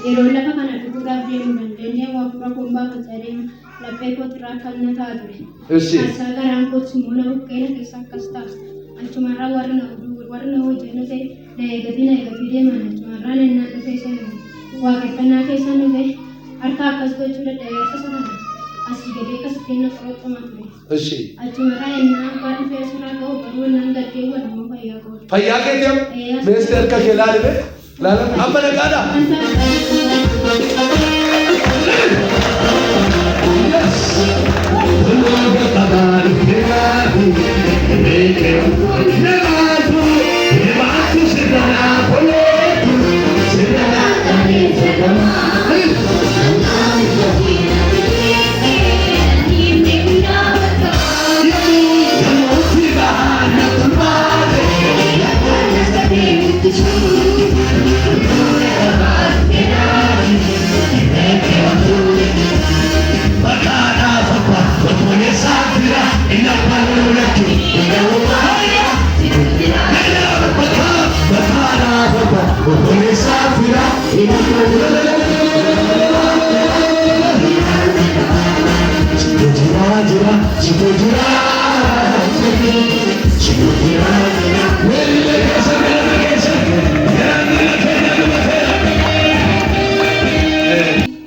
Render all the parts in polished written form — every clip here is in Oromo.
Yeroo lafa kana dhufuudhaaf deemu dandeenyee hafuura koon baafachaa deema. Laphee kootirraa akkas na ta'a ture. Ishi. Aarsaa garaan kootis immoo na buqqee na keessa akkas ta'a. Achumarraa warri na warri na wajjin dhufe na eegatii na eegatii deeman achumarraa nannaan dhufee sana waaqeffannaa keessan dhufe harka akkas gochuu dadhabee harka sana asii gadee akkasitti na qoroxxuma ture. Ishi. Achumarraa ennaa abbaa dhufee asirraa ka'u garuu ennaan gaddee wal immoo fayyaa kooti. Fayyaa keetii amma? Meesti harka kee laalime. Laalame. Amma nagaadha.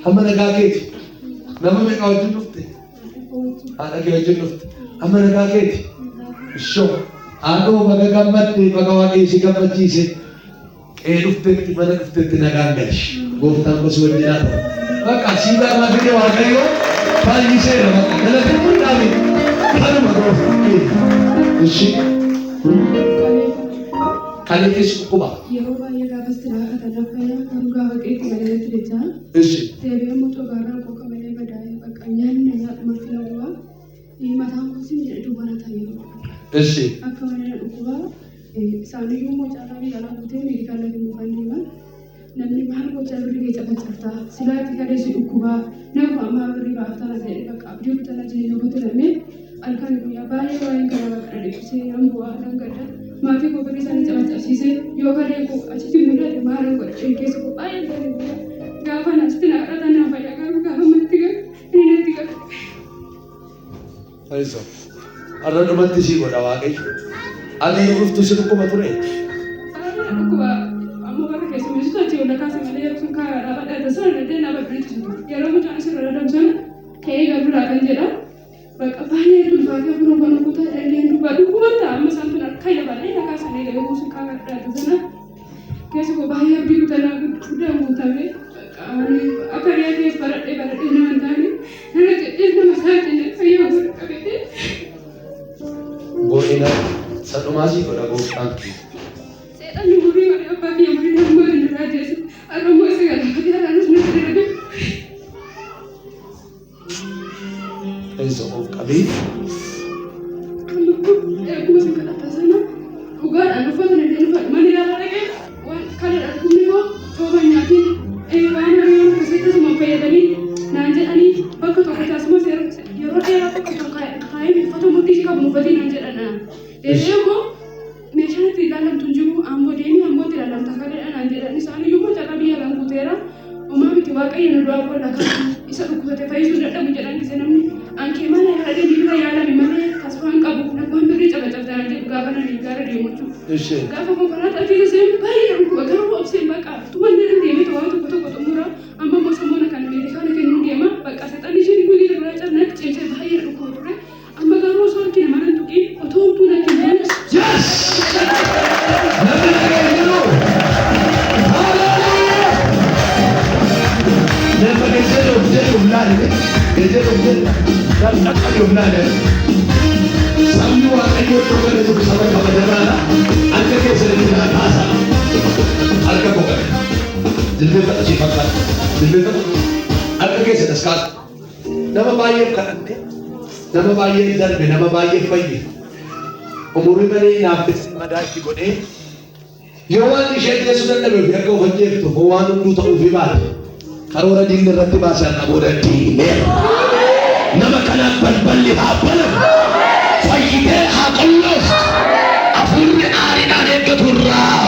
Amma nagaa keeti. Nama meeqa wajjin dhufte? Haadha kee wajjin dhufte. Amma nagaa keeti. Ishoo. Haadhoo baga gammadde baga waaqayyo si gammachiise. Qe'ee dhuftetti mana dhuftetti nagaan gali. Gooftaan koo si wajjin haa ta'u. Bakka siidaa irraa fide waaqayyo fayyiseera bakka galata guddaa miti. Kanuma gooftaan keenya. Ishii. Kalee keessa dhukkuba. Yeroo baay'ee gaafa istiraahata lafa garuu gaafa qeetti malee natti dachaa. Ishi. Deebi'ee immoo cogaarraan koo akka malee madaa'ee bakka nyaanni na nyaadhu marti na guba. Mataan koos hin jedhe duwwaa ta'a yeroo bakka. Ishi. Akka malee na dhukkuba. Isaaniyyuu immoo carraa biyya alaa guutee meedikaala kennuufan deema. Namni maal gochaa birrii kee cafacaftaa silaatti kalee si dhukkubaa nama ammaa birrii baaftaa na jedhe bakka abdii kutannaa jireenya kootti nam'ee halkan guyyaa baay'ee waa'een kana bakka na dhiphisee nan bu'aa nan gadda maatii koo birrii isaanii cafacafsiisee yoo kalee koo achitti mudate maalan godha jedhee keessa koo baay'ee halkan guyyaa gaafa nasti na kadhatan na fayya garuu gaafa manatti galu inni natti galu. Fayyisoo. Har'a dhumatti sii godha Waaqayyo. Ati dhuftu si dhukkuba ture. Dhukkuba amma warra keessummeessitu achi ol kaase malee yeroo sun karaa dhaabadha sana dandeen dhaabadhu itti yeroo mucaan asirra dadhabsan ka'ee galuu laatan jedha. Bakka baay'ee ulfaatee afur kan kutaa dandeen dubbaa dhukkuba ta'a amma isaan tun akka yabalee na kaasanii yeroo sun karaa dhaabadha sana keessa koo baay'ee abdii kutannaa guddaan guutame akka riyaa keessa baradhee baradhee nama hin taane nama jedhee nama saaxile fayyaa godhu qabete. Godina sadhumaa sii godha gooftaan kee. Seexanni umurii malee abbaa kiyya umurii nama hin irraa jeesse har'a immoo isa galaafatee har'aanis natti darbe. Isa of qabii. Akkuma isin kadhattan sana dhugaadhaan uffata na deemu mana yaalaa dhaqee waan kana dhukkubni koo tooba nyaatiin waan hariyoon akkasii akkasuma fayyadamii naan jedhanii bakka tokko taasisumas yeroo dheeraa tokko taa'ee uffata murtii si qabu uffatii naan jedhan. Deebi'ee immoo meeshaan itti ilaalamtu hin jiru amboo deemii ambootti ilaalamta kaledha naan jedhan isaan iyyuu immoo carraa biyya alaan guuteera. Homaa miti waaqayyo nu du'aa boolla kaatu isa dhukkubsate fayyisuu dadhabu jedhan gise namni ankee mana yaala deemii dura yaalame malee tasfaa hin qabu nagaan birrii cabacabta naan jedhu gaafa nani gaara deemu jechuudha. Ishee. Gaafa konkolaataa keessa seenu baay'ee dhukkuba garuu obseen baqa tumanni irra deemee waan tokko tokko xumura amma immoo sammuuna kana meedikaala kennuu deema baqa saxanni isheen guyyaa irraa carnatti cimsee baay'ee dhukkuba ture. Amma garuu osoo harki namaa nan tuqiin otoo homtuu natti hin bu'in. Yes! Namni dhaga'e jiru. Hallelujah! Nama gejjee of jedhu of laale. Gejjee of jedhu. Dhaqqabi of laale. Sabni Waaqayyoo iddoo kana jiru saba kabajamaadha. Harka keessan itti naa kaasa. Harka koo qabe. Jilbeeffadha si fakkaata. Jilbeeffadha. Harka keessan as kaasa. Nama baay'eef kadhanne, nama baay'eef darbe, nama baay'eef fayye. Umurii malee naaffisee madaa itti godhee yoo waan ishee ajjeesuu dadhabe ofii akka of ajjeeftu waan hunduu ta'uufii baate karoora diinni irratti baase har'a booda diimeera. Nama kanaaf balballi haa banamu. Fayyitee haa qullooftu. Hafuurri aariidhaan eeggatu irraa.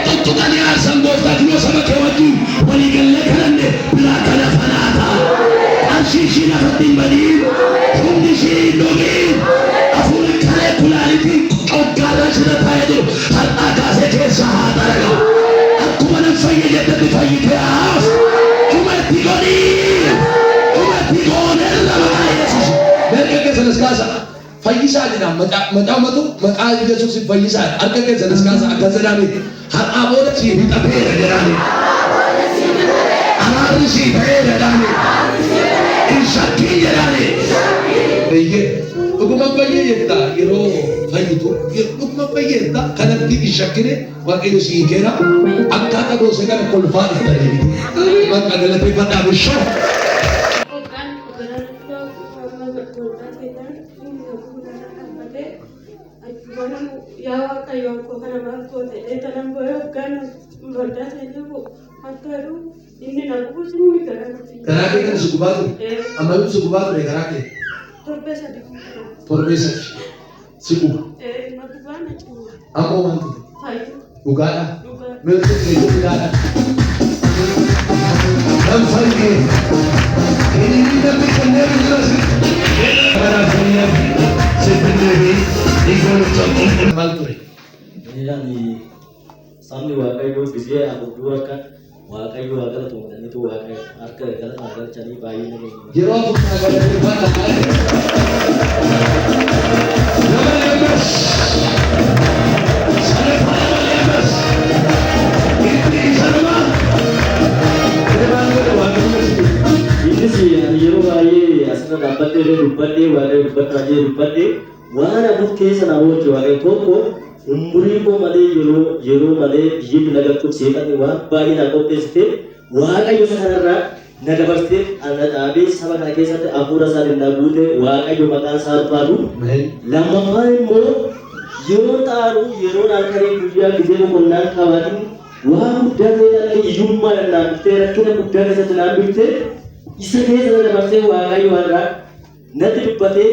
Tuttuqanii aarsan gooftaaf yoo saba kee wajjin walii galle. Fayyitee haaf. Dhuma itti godhii. Dhuma itti gooneerra maqaa Yesuus. Harka keessan as kaasa. Fayyisaa jedha macaafatu maqaa Yesuus fayyisaa. Harka keessan as kaasa akkas jedhaani. Har'aa booda sii fixateera jedhaani. Araarri sii ta'eera jedhaani. Hin shakkiin jedhaani. Eeyyee dhuguma fayyee jetta yeroo fayyitu dhuguma fayyee jetta kanatti hin shakkine Waaqayyo sii hiikeera. Akkaataa gosa kana kolfaa dhufta deebite. Waaqa galateeffadhaa bishoo. Hoggaan gara waldaa seenaa inni fuuldura dhaabbatee achumaan yaa Waaqayyo koo kana maal goote jedhee kanan boo'ee hoggaan waldaa seenee bu'u akka jedhu inni na gubus inni gara natti. Garaa kee kan si gubaa ture. Ammayyuu si gubaa ture garaa kee. Torbee 3. Torbee 3 si guba. Na gubaa na cima. Ammoo maaltu ta'e? Fayyuu. Dhugaadha. Dhugaa. Meeshaa keessa dhugaadha. Nan fayye. Inni namni kennee jira si. Kanaaf fayyad sitti deebii dhiigoon qulqulluu maal ture? Ani sabni Waaqayyoo gizee afur dura akka Waaqayyo haa galatomu jedhaniitu Waaqayyo harka galata haa galchanii baay'ee nama Yeroo afur naa galateeffadha. Nama lammas. Sadaffaa nama lammas. Itti isa nama. Maal godhe Waaqayyo si? Innis ani yeroo baay'ee asirra dhaabbadhee illee dubbadhee Waaqayyo dubbadhaa jedhee dubbadhee waan afur keessa na oolche Waaqayyo. Tokko, umurii koo malee yeroo yeroo malee biyyatti na galchuuf seexanni waan baay'ee na qopheessite. Waaqayyo isa kanarraa na dabarsee na dhaabee saba kana keessatti hafuura isaatiin na guute. Waaqayyo maqaan isaa ulfaatu. Lammaffaan immoo yeroo xaaru yeroo halkanii guyyaa gizee boqonnaan qabaatin waan guddaa seexanni hiyyummaa naan dhuftee rakkina guddaa keessatti naan dhuftee isa keessa na dabarsee Waaqayyo har'aa natti dubbatee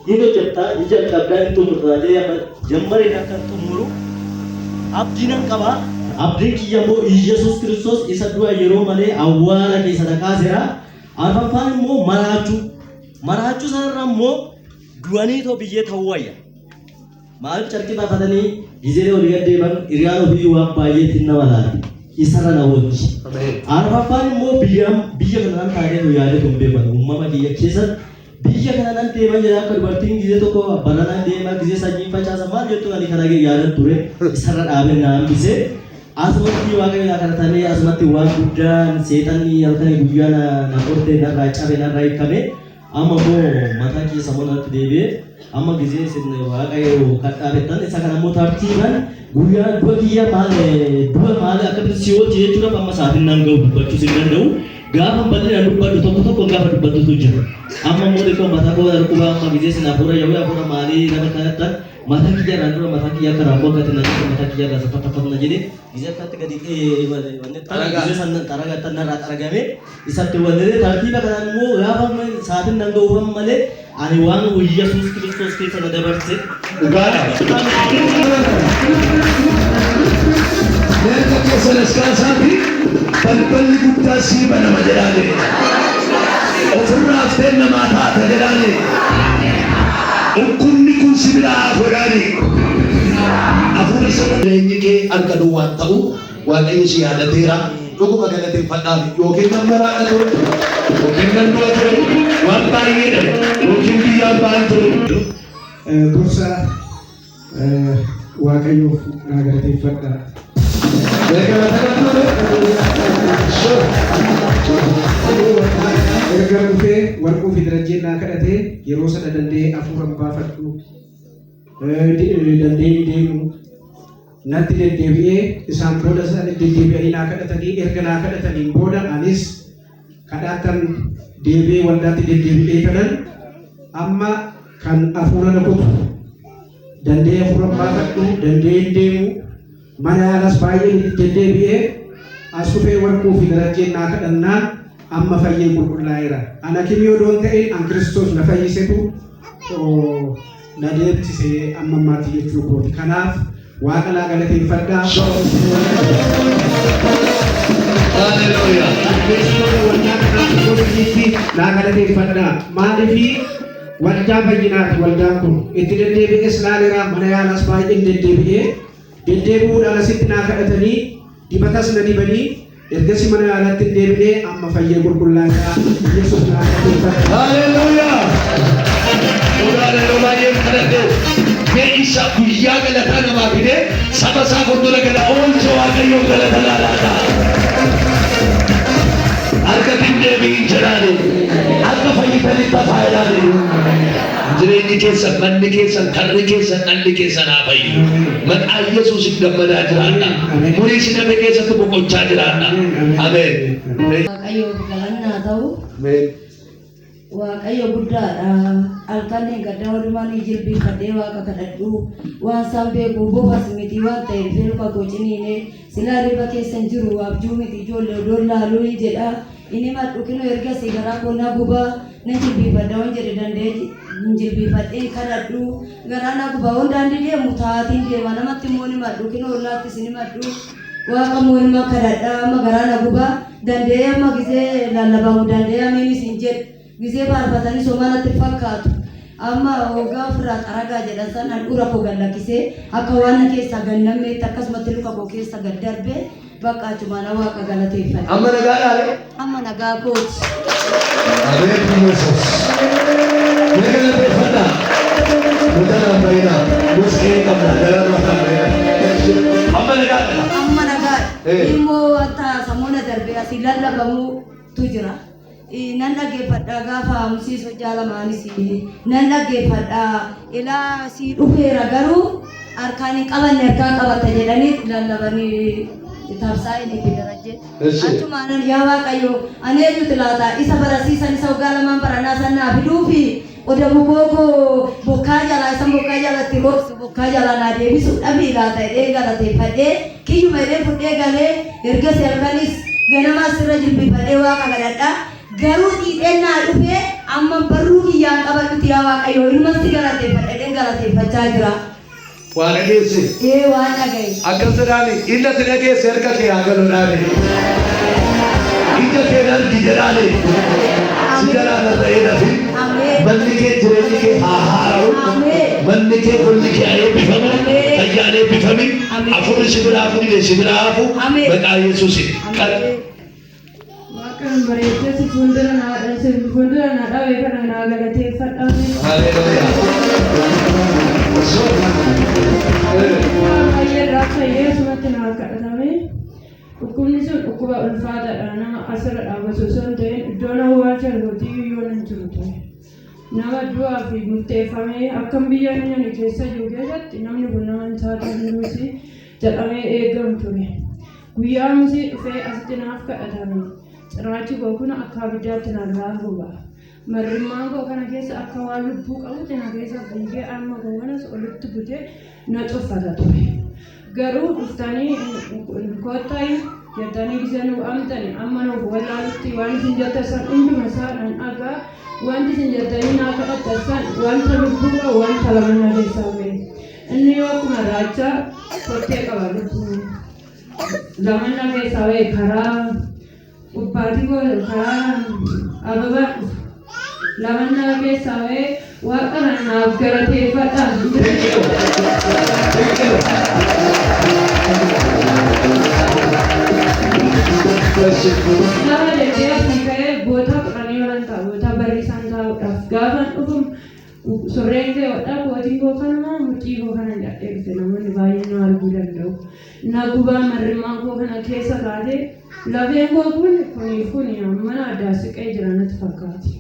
hin hojjettaa, hin jalqabdaa, hin xumurtaa jedhee amma jammareen akka xumuru abdii nan qaba. Abdiin kiyya immoo Iyyasuus Kiristoos isa du'a yeroo malee awwaala keessa na kaaseera. Arfaffaan immoo maraachuu. Maraachuu sanarra immoo du'anii too biyyee ta'uu wayya. Maaliif carqii baafatanii gizee olii gad deeman hiriyaan ofii waan baay'eetti nama laati. Isarra na oolchi. Arfaffaan immoo biyyaan biyya kana nan taa'ee nu yaadatu hin beekan. Uumama kiyya keessatti biyya kana nan deema jedha akka dubartiin gizee tokko baranaan deema gizee sanyiin facaasa maal jettu ani kana yaadan ture isarra dhaabee na hambise. Asumatti Waaqayyo naa kadhatamee asumatti waan guddaan seexanni halkanii guyyaa na qorte narraa cabe narraa hiikkame. Amma immoo mataa kiyya sammuu natti deebi'ee amma gizee isin Waaqayyo kadhaabettan isa kana immoo tartiiban guyyaa du'a kiyya maal du'a maal akkamitti si oolche jechuudhaaf amma sa'aatiin naan ga'u dubbachuus hin danda'u. Gaafa bal'inaan dubbadhu tokko tokko gaafa dubbattutu jira. Amma immoo xiqqoo mataa koo dhukkuba amma gizee isin hafuura yawwee hafuura maalii nama kadhattan mataa kiyya irraan dura mataa kiyya akka raammoo akkatti na jedhe mataa kiyya irraa safattafat na jedhe gizee akkatti gadi gizee san xaragattan narraa xaragamee isatti wanni tartiiba kanaan immoo gaafa sa'aatiin nan ga'uufan malee ani waan Yesuus Kiristoos keessa na dabarse. Dhugaadha. Harka keessan as kaasaati balballi guddaa sii banama jedhaani. Ofirraa haftee namaa taata jedhaani. Dhukkubni kun si biraa hafu jedhaani. Hafuura sana jireenyi kee harka duwwaan ta'u Waaqayyo si yaadateera. Dhuguma galateeffadhaaf yookiin nan maraadha ture yookiin nan du'a ture waan baay'ee dhabe yookiin biyyaan ba'an ture. Dursa Waaqayyoof naa galateeffadha. Erga dhufee warquu fi darajjeen naa kadhatee yeroo sana danda'ee hafuura hin baafadhu danda'ee hin deemu natti deddeebi'ee isaan booda isaan deddeebi'anii naa kadhatanii erga naa kadhataniin booda anis kadhaattan deebi'ee waldaatti deddeebi'ee kanan amma kan hafuura na kutu danda'ee hafuura hin baafadhu danda'ee hin deemu mana yaalas baay'ee deddeebi'ee as dhufee warquu fi darajjeen naa kadhannaan amma fayyee qulqullaa'eera. Ana kimii odoo hin ta'in an Kiristoos na fayyisetu na deebisise amma ammaatti jechuu kooti. Kanaaf Waaqa naa galateeffadhaa. Haleluuyaa. Qopheessitoota waldaa kanaa godhaniitti naa galateeffadhaa. Maaliifii waldaa fayyinaati waldaan kun. Itti deddeebi'ees laaleera mana yaalaas baay'een deddeebi'ee deddeebi'uudhaan asitti naa kadhatanii dibatas na dibanii Ergasii mana yaalaatti hin deebine, amma fayyee qulqullaa'eera. Yesuus naa galateeffadha. Haleluuyaa! Dhugaan yeroo baay'ee kadhadhe mee isa guyyaa galataa namaa fidee saba isaa fuuldura gala oolche Waaqayyoon galata laalaata. Harka hin deebi'in jedhaani. Akka fayyitanitti hafaa jedhaani. Jireenyi keessan, manni keessan, karri keessan, dhalli keessan haa fayyu. Maqaa Yesuusin gammadaa jiraadha. Murii siname keessatti boqochaa jiraadha. Ameen. Waaqayyoof galannaa ta'u. Ameen. Waaqayyo guddaadha. Halkan gadda odumaan jilbiifadhee Waaqa kadhadhu. Waan isaan beeku bofas miti waan ta'eef luka koo ciniine silaa riba keessan jiru abjuu miti ijoollee odoon laaluu hin jedha. Inni madhu kinoo ergasii garaa koo na gubaa nan jilbiifadha waan jedhe danda'ee hin jilbiifadhee kadhadhu. Garaa na gubaa waan daandii deemu taatiin deema namatti immoo ni madhu kinoo ollaattis ni madhu. Waaqa immoo nima kadhadha amma garaa na gubaa danda'ee amma gisee lallabamu danda'ee amiinis hin jedhu. Gisee faarfatanii somaa natti fakkaatu. Amma hoggaa ofirraa xaragaa jedhan san handhuura koo gad lakkisee akka waan na keessaa gad nammeetti akkasumatti luka koo keessa gad darbee bakka achumaan Waaqa galateeffadhe. Amma nagaadhaa? Amma nagaa kooti. Ameen Yesuus. Mee galateeffadhaa. Mudanaan baay'inaa. Nus qe'ee qabna. Garaa mataa baay'inaa. Amma nagaadha. Amma nagaadha. Eh. Immoo wanta samoona darbee asii lallabamutu jira. Nan dhaggeeffadha gaafa hamsiis hojjaa lamaanis nan dhaggeeffadha. Ilaa sii dhufeera garuu harkaan hin qabanne harkaan qabatta jedhanii lallabanii tamsaa'inii fi darajjee. Eshi. Achumaanan yaa Waaqayyo ani eenyutu laata isa barasiisan isa waggaa lamaan baranaa san naa fiduufi oda bukoo koo bokkaa jalaa isa bokkaa jalatti roobsu bokkaa jalaa naa deebisu dhabii laata jedhee galateeffadhee kiyyuma jedhee fudhee galee ergasii halkanis ganamaas irra jilbiifadhee Waaqa kadhadha. Garuu dhiiteen naa dhufee amma barruu kiyyaan qabadhuti yaa Waaqayyo ilma si galateeffadha jedheen galateeffachaa jira. Waa dhageesse. Ee, waan dhagaye. Akkas jedhaani, inni ati dhageesse harka kee haa galu dhaani. Ija kee argi jedhaani. Si jalaa rarra'ee nafi. Ameen. Manni kee, jireenyi kee haa haara'u. Ameen. Manni kee, golli kee haa eebbifamu. Ameen. Fayyaan eebbifami. Ameen. Afurri si biraa hafu dide si biraa hafu. Ameen. Maqaa Yesuusiin. Ameen. Waaqaan bareechee si fuuldura naa si fuuldura naa dhaabee kana naa galateeffadha. Haleluuyaa. So, Baay'ee irraa fayyee asumatti naa kadhatame. Dhukkubni sun dhukkuba ulfaataadha. Nama asirra dhaabbatu osoo hin ta'in iddoon awwaalcha kootii yoo nan jiru ture. Nama du'aa fi murteeffamee akkam biyya inni keessa jiru keessatti namni kun nama hin saaxiluusi jedhamee eegamu ture. Guyyaa musii dhufee asitti naaf kadhatame. Ciraachi koo kun akka abiddaatti narraa guba. Marrimmaan koo kana keessa akka waan lubbuu qabutti na keessa fiigee amma koo kanas olitti butee na cuffata ture. Garuu dhuftanii kottaa jettanii gisee nu amtani amma nuuf wallaalutti waan isin jettan san hunduma isaa nan dhagaa, wanti isin jettanii naa kadhattan san wanta lubbuu qabu wanta lama na keessaa ba'e. Inni yoo akkuma raachaa kottee qaba lubbuu lama na keessaa ba'e, karaa ubbaatii koo karaa ababaa dhufu lama na keessaa ba'e. Waaqa kana naaf galateeffadha. Thank you. Thank you. Nama dedee asii ka'ee boota 10 olan ta'a, boota barri isaan taa'uudhaaf gaafan dhufu surreen kee hodhaa, kootiin koo kanuma, mudhii koo kana hidhadhee dhufe, namoonni baay'een na arguu danda'u. Na gubaa marrimaan koo kana keessa kaatee lafeen koo kun kuni kuni mana addaa siqee jira natti fakkaati.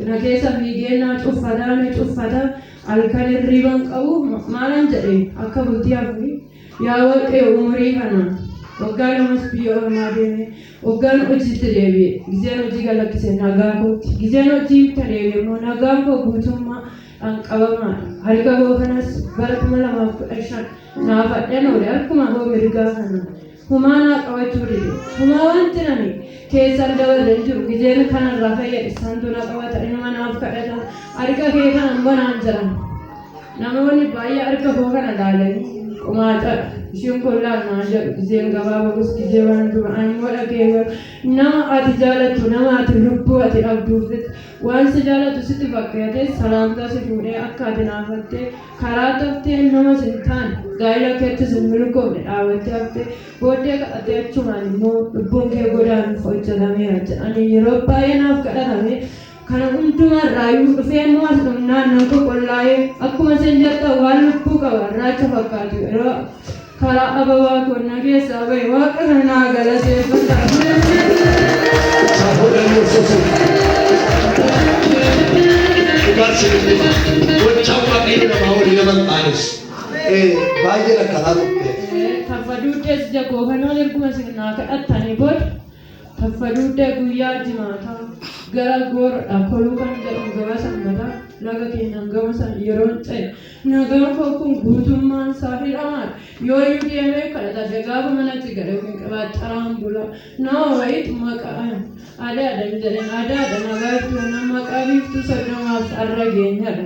Na keessa fiigee na cuffataa na cuffata, halkan hirriiban qabu. Maalan jedhe, akka bultii 4 yaa Waaqayyo umurii kana waggaa lamas biyya ormaa deeme, waggaan hojiitti deebi'e, gizeen hojii galakkise nagaa kootti, gizeen hojii itti deebi'e immoo nagaan koo guutummaa dhaan qabamaadha. Harka koo kanas bara 2015 naafadheen oole, harkuma koo mirgaa kana humaa naa qabachuu dide, humaa wanti nani keessan dabarre hin jiru. Gizeen kanarraa fayyade santu na qabata, inuma naaf kadhata, harka kee kana banaan jedhan. Namoonni baay'ee harka koo kana laalanii Qumaaxaadha. Isheen kun laal naan jedhu gizeen gabaa bahus gizee waan hundumaa ani immoo dhaga'ee garuu nama ati jaalattu nama ati lubbuu ati dhabduuf waan si jaalatu sitti fakkaatee salaamtaa si fuudhee akka ati naafattee karaa taftee nama sin taane gaa'ela keettis hin milkoofne dhaabattee haftee booddee kadhattee achumaan immoo lubbuun kee godaanuuf hojjetameera jedhanii yeroo baay'ee naaf kadhatame. Kana hundumarraayyuu dhufee immoo as dhumnaan nan qoqollaa'ee akkuma isin jettan waan lubbuu qaba raacha fakkaatu yeroo karaa ababaa koo na keessaa ba'e waaqa kana naa galateeffadha. Safuudha Yesuus. Dhugaan sin hima. Gochaan Waaqayyo namaa olii nama hin qaanessu. Baay'ee rakkataa turte. Tabba duuddees ija koo kanaan erguma isin naa kadhattanii booda Tabba duuddee guyyaa jimaataa gara goorodha koluu kan jedhamu gabaa sanbataa laga keenyaan gama sana yeroon ce'e nagaan koo kun guutummaan isaa hidhamaadha. Yoo iyyuu deemee kadhatadhe gaafa manatti gale yookiin qibaaxxaraan bula nama wayiitu maqaa adaadha hin jedhin adaadha nagaa jechuun maqaa biiftuu soddomaaf har'a geenyadha.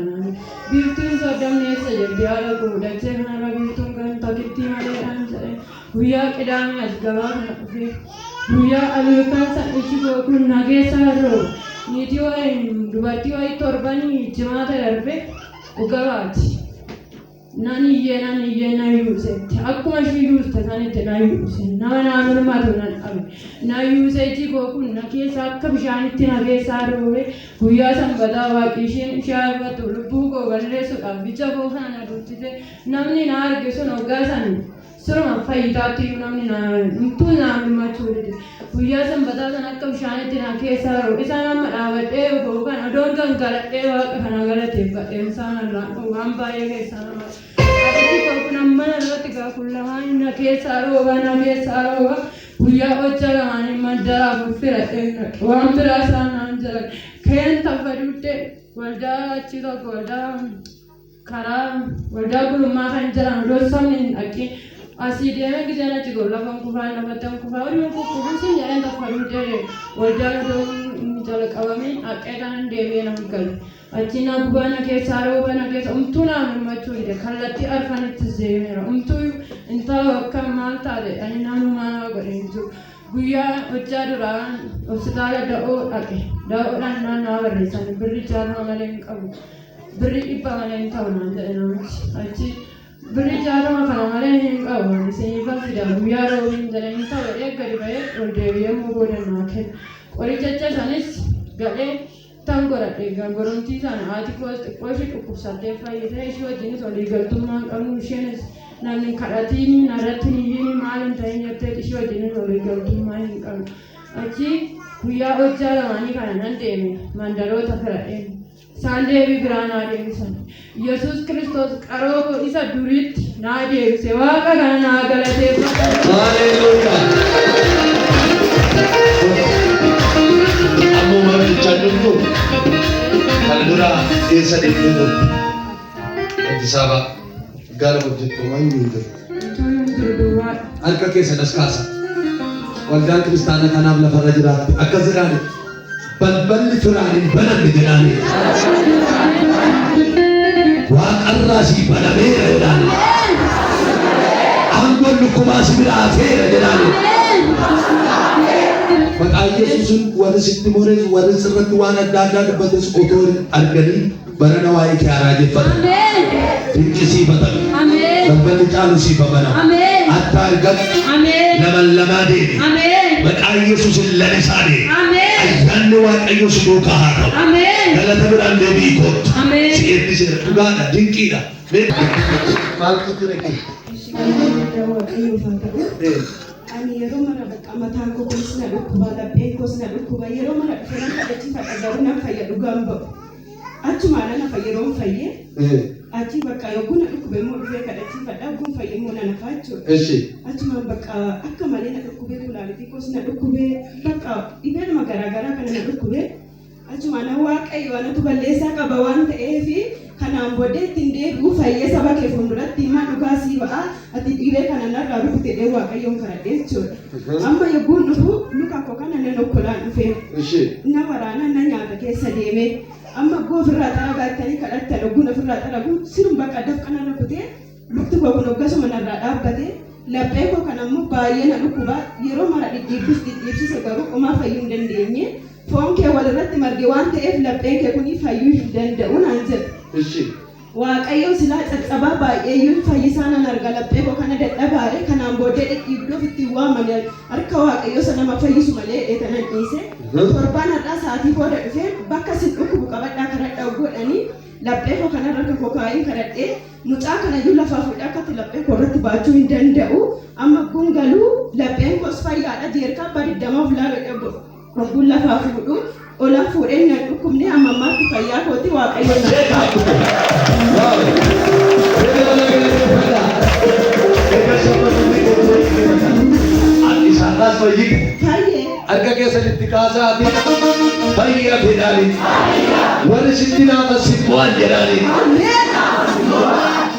Biiftuun soddomni eessa jirti haadha koo dachee kanarra biiftuun kan takittii maleedhaan jedhe guyyaa qidaamee as gabaa kana dhufee guyyaa ameerikaan san iji koo kun na keessaa rooba niitii wayii dubartii wayii torbanii jimaata darbe dhugabaati. Nan iyyee nan iyyee na yuusetti akkuma ishii yuuste sanitti na yuuse nama naa mirmatu nan dhabe na yuuse iji koo kun na keessa akka bishaanitti na keessaa roobe guyyaa sanbataa waaqi ishiin ishee argattu lubbuu koo balleessuudhaaf ija koo kana na duuchite namni na arge sun hoggaa san Siruma fayyitaatti iyyuu namni na umtuu naa mirmachuu dide. Guyyaa sanbataa sana akka bishaanitti na keessaa roobe. Isaan amma dhaabadhee koo kan odoon gangaladhee waaqa kana galateeffadheen isaan irraa waan baay'ee keessaa nama. Ati koo kun amma irratti gaa kun lamaan na keessaa rooba na keessaa rooba. Guyyaa hojjaa lamaanii mandaraaf firadhee waan biraa isaan naan jedhan. Keen tabba duuddee waldaa achi tokko waldaa karaa waldaa gulummaa kan jedhamu iddoo sabni hin dhaqin asii deemee gizeen achi ga'u lafan kufaa lafattan kufaa oduu kukkufuun sun jedheen kaffaluu jedhe waldaan odoo hin jalqabamin dhaqee kanan deebi'ee nan gale achi na gubaa na keessaa rooba na keessa umtuu naa mirmachuu dide kallattii arfanittis deemeera umtuu intala akkam maal taate ani namumaa nama godhe hin jiru guyyaa hojjaa duraa hospitaala da'oo dhaqe da'oodhaan naannawaa barreessan birri 60 malee hin qabu Birrii 100 malee hin ta'u naan jedhe namichi. Achi birrii 60 kana malee hin qabu ani isiniifan fida guyyaa roobiin jedhe hin ta'u jedhee gadi ba'ee ol deebi'ee immoo booda naa kenne. Qorichacha sanis gadhee tan godhadhe goromtii sana haati koos xiqqoo ishee dhukkubsattee fayyite ishee wajjinis walii galtummaa hin qabnu isheenis namni kadhatiin narratti hin iyyiin maal hin ta'in jettee ishee wajjinis walii galtummaa hin qabnu. Achi guyyaa hojjaa lamaanii kana nan deeme mandaroota firadheen. Isaan deebii biraa naa deebisan. Yesuus Kiristoos qaroo koo isa duriitti naa deebise. Waaqa kana naa galateeffadha. Haleluuyaa. Ammuma bichaan dhuftu kan dura eessa deemtee turte? Addis Ababa. Gaara hojjettu waan hin jiru. Toluun jiru duwwaa. Harka keessan as kaasa. Waldaan kiristaanaa kanaaf lafarra jiraatti. Akkas jedhaani. Balballi firaan hin banamne jedhaani. Waaqarraa sii banameera jedhaani. Aangoon dhukkubaa si bira hafeera jedhaani. Maqaa Yesuusin warri sitti mores warri sirratti waan adda addaa dubbates otoo hin arganii barana waa'ee kee haraajeffatan. Dinqisiifatan. Balballi caalu siif haa banamu. Atta argadhu. Laman lamaa deemi. Maqaa Yesuusin lalisaa deemi. Ayyaanni Waaqayyoo si duukaa haa ta'u. Galata biraan deebi'i koottu. Si eebbiseera. Dhugaadha. Dinqiidha. Mee maaltu ture kee? Waaqayyoof haa ta'u. Ani yeroo mara bakka mataan koo kunis na dhukkuba, lapheen koos na dhukkuba. Yeroo mara dhufe nan kadhachiifadha garuu nan fayya dhugaan ba'u. Achumaan nan hafa yeroon fayye. Achi bakka yogguu na dhukkube immoo dhufee kadhachiifadha. Yogguun fayye immoo nan hafa jechuudha. Eshi. Achumaan bakka akka malee na dhukkubee kulaalitii koos na dhukkubee bakka dhibeedhuma garaagaraa kana na dhukkubee. Achumaan Waaqayyo anatu balleessaa qaba waan ta'eef kanaan booddee ittiin deebi'u fayyee saba kee fuulduratti himaa dhugaa sii ba'a ati dhibee kana narraa rukute jedhee Waaqayyoon kadhadhe jechuudha. Amma yogguun dhufu luka koo kana nan okkolaan dhufee. Eshi. Na waraana na nyaata keessa deemee amma ogguu ofirraa xaragaa jettanii kadhattan ogguun ofirraa xaragu sirum bakka dafqa narra kutee Lukti koo kun hoggasuma narraa dhaabbate. Laphee koo kana immoo baay'ee na dhukkuba. Yeroo mara dhidhiibbis dhidhiibsise garuu homaa fayyuu hin dandeenye. Foon kee walirratti marge waan ta'eef lapheen kee kun fayyuu hin danda'u naan jedhe. Ishi. Waaqayyo silaa caccabaa baay'eeyyuu fayyisaa nan arga, laphee koo kana dadhabaare kanaan booddee dhidhiibdoof ittiin waaman harka Waaqayyoo isa nama fayyisu malee jedhee tanan dhiise. Torbaan har'aa sa'aatii booda dhufee bakka isin dhukkubu qabadhaa kadhadhaa godhanii laphee koo kanarra harka koo kaa'een kadhadhee mucaa kanayyuu lafaa fuudhee akkatti laphee koo irratti baachuu hin danda'u. Amma gungaluu lapheen koos fayyaadha, jeerkaa abbaa 20 of laalu hogguun lafaa fuudhu olan fuudheen nan dhukkubne, amma ammaatti fayyaa kooti, Waaqayyo na Isaarraas fayyite. Fayyee. Harka keessanitti kaasaati fayyaa jedhaani. Warri sitti naafa si bu'an jedhaani.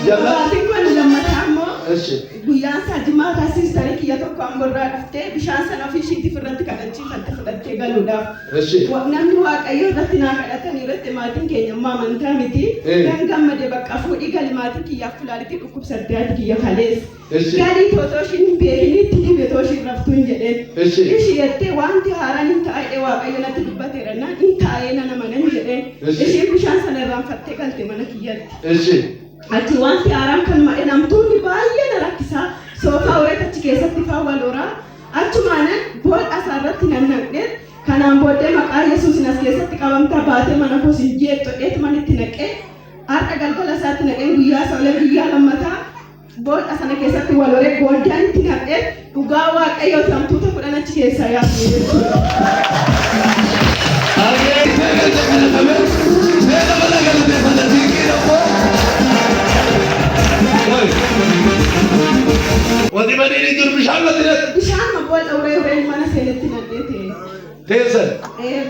Jala. Dhugaatiin kun lammataa immoo Ishi. guyyaan isaa jimaataa, siistarii kiyya tokko amborraa dhuftee bishaan sana ofii ishiitiif irratti kadhachiifatte fudhattee galuudhaaf. Ishi. Namni Waaqayyo irratti naa kadhatan irratti maatiin keenya immoo amantaa miti. Nan gammade, bakka fuudhii gali, maatiin kiyyaaf kulaalitii dhukkubsattee haati kiyya kaleessa. Ishi. Galii tootoo ishiin hin beekinitti dhibe too ishiin raftuu hin jedheen. Ishi. Ishii jettee wanti haaraan hin taa'ee Waaqayyo natti dubbateera naan hin taa'ee nan amanan jedheen. Ishi. Ishiin bishaan sana irraanfattee galte mana kiyyatti. Ishi. Achi wanti haaraan kan ma'e namtuunni baay'ee na rakkisaa, soofaa ureet achi keessatti faa wal horaa, achumaanan boolla isaa irratti nan naqnee kanaan booddee maqaa Yesuusin as keessatti qabamtaa baatee mana koos hin jeexxodheet manitti naqee, har'a galgala isaatti naqeen guyyaa isaa olee, guyyaa lammataa boolla sana keessatti wal horee gooddaan itti naqee, dhugaa Waaqayyoo hantuuta 10 achi keessaa yaasne jechuudha. Ameen. Galateeffame. Seera mana galateeffata dinqii tokko. Wanti manii ni jiru bishaan latti naqe. Bishaan boolla uree ureen mana seenetti naqee ta'e. Teessan.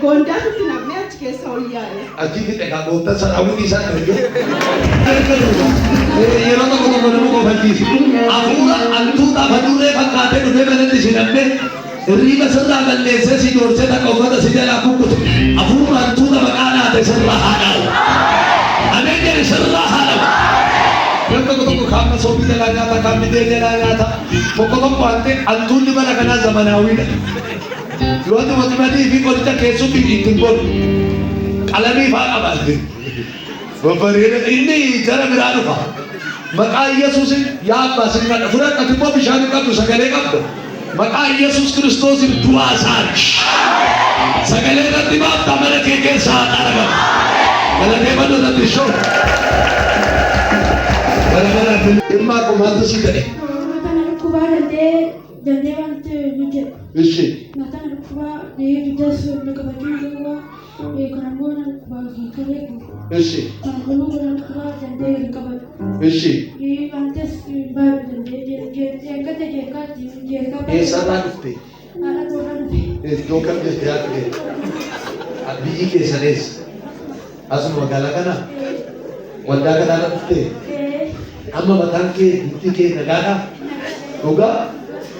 Goondaatu itti naqnee achi keessa ol yaa'e. Achii fixe kaa gooftaan saraawwiin isaa arge. Yeroo tokko tokko nama kofachiisu. Hafuura hantuuta fadurree fakkaatee dhufee manatti si namne hirriiba sirraa balleessee si joorsee takka uffata si jalaa kukkutu. Hafuura hantuuta maqaa naate sirraa haa dhaabu. Ameen jedhi, sirraa haa dhaabu. Nam tokko tokko kaan masoobii jalaa nyaata, kaan bideen jalaa nyaata. Tokko tokko hantee hantuunni mana kanaa zamanaawiidha. Yoo ati waxibadii fi qoricha keessummi ittiin godhu qalamii faa qaba. Babbareeda inni jara biraa dhufa. Maqaa Yesuusin yaa abbaa sin kadha fudhadhu, ati immoo bishaan hin qabdu, sagalee qabda. Maqaa Yesuus Kiristoosiin du'aa isaati. Sagalee irratti baafta, mana kee keessaa haa xaragamu. Galateeffadhu irratti shoo. Bara bara dhimma maaltu si ta'e? Mataan dhukkubaa danda'ee wanti hojjedhu. Ishi. Mataan dhukkubaa dugdas na qabachuu danda'u. Kun ammoo na dhukkubaa kalee kun. Ishi. Kan kun na dhukkubaa danda'ee hin qabatu. Ishi. Wantas baay'ee danda'ee jeeqate jeeqaatti jeeqaa. Eessarraa dhufte? Haadha toorraa dhufe. Iddoo kam jirti haati kee? Biyyi keessan eessa? Asuma magaalaa kana? Waldaa kanaarra dhuftee? Amma mataan kee, dugdi kee nagaadhaa? Dhugaa?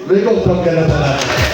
Mee gooftaaf galata laata.